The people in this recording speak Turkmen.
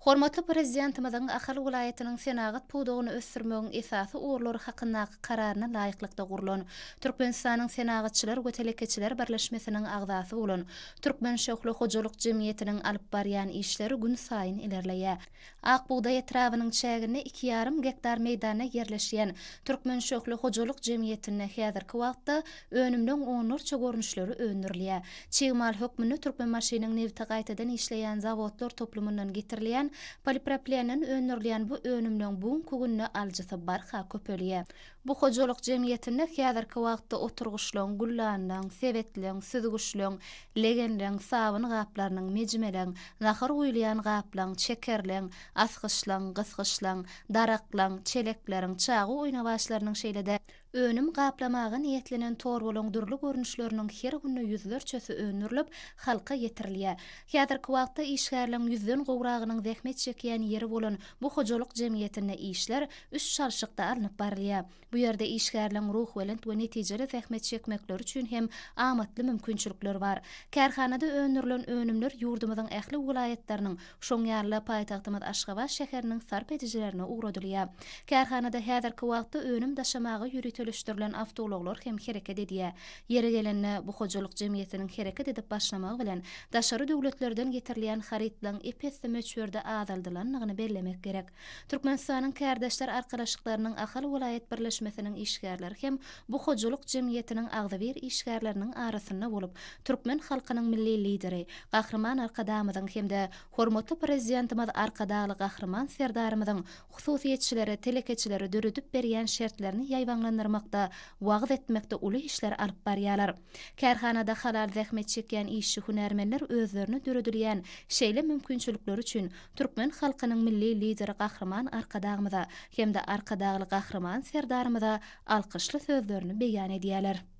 Hormatly Prezidentimiziň Ahal welaýatynyň senagat pudagyny ösdürmegiň esasy ugurlary hakyndaky Kararyna laýyklykda gurlan Türkmenistanyň Senagatçylar we telekeçiler birleşmesiniň agzasy bolan Türkmenşöhle hojalyk jemgyýetiniň alyp barýan işleri günsaýyn ilerleýär. Ak bugdaý etrabynyň çäginde iki ýarym gektar meýdanda ýerleşýän Türkmenşöhle hojalyk jemgyýetinde häzirki wagtda önümleň onlarça görnüşleri öndürilýär. Çig mal hökmünde Türkmenbaşynyň nebiti gaýtadan işleýän zawodlar toplumyndan getirilýän polipropilenden öndürilýän bu önümleň bu günki günde alyjysy barha köpelýär. Bu hojalyk jemgyýetinde häzirki wagtda oturgyçlaryň, güllanlaryň, sebetleň, süzgüçleň, legenleň, sabyn gaplarynyň, mejmeleň, nahar guýulýan gaplaň, çekerleň, asgyçlaň, gysgyçlaň, daraklaň, çelekleriň, çaga oýnawaçlarynyň şeýle-de önüm gaplamaga niýetlenen torbalaryň dürli görnüşleriniň her günde ýüzlerçesi öndürilip, halka ýetirilýär. Häzirki wagtda işgärleň ýüzden gowragynyň zähmet çekýän ýeri bolan bu hojalyk jemgyýetinde işler üç çalşykda alnyp barylýar. Bu ýerde işgärleň ruhubelent we netijeli zähmet çekmekleri üçin hem amatly mümkinçilikler bar. Kärhanada öndürilen önümler ýurdumyzyň ähli welaýatlarynyň, şoň ýaly-da paýtagtymyz Aşgabat şäheriniň sarp edijilerine ugradylýar. Kärhanada häzirki wagtda önüm daşamaga ýöriteleşdirilen awtoulaglar hem hereket edýär. Ýeri gelende, bu hojalyk jemgyýetiniň hereket edip başlamagy bilen, daşary döwletlerden getirilýän harytlaryň ep-esli möçberde azaldylandygyny bellemek gerek. Türkmenistanyň Kärdeşler arkalaşyklarynyň Ahal welaýat birleşmesiniň işgärleri hem bu hojalyk jemgyýetiniň agzybir işgärleriniň arasynda bolup, türkmen halkynyň Milli Lideri, Gahryman Arkadagymyzyň hem-de hormatly Prezidentimiz Arkadagly Gahryman Serdarymyzyň hususyýetçilere, telekeçilere döredip berýän şertlerini ýaýbaňlandyrmakda, wagyz etmekde uly işleri alyp barýarlar. Kärhanada halal zähmet çekýän işçi-hünärmenler özlerine döredilýän şeýle mümkinçilikler üçin Türkmen halkynyň Milli Lideri Gahryman Arkadagymyza hem-de Arkadagly Gahryman Serdarymyza alkyşly sözlerini beýan edýärler.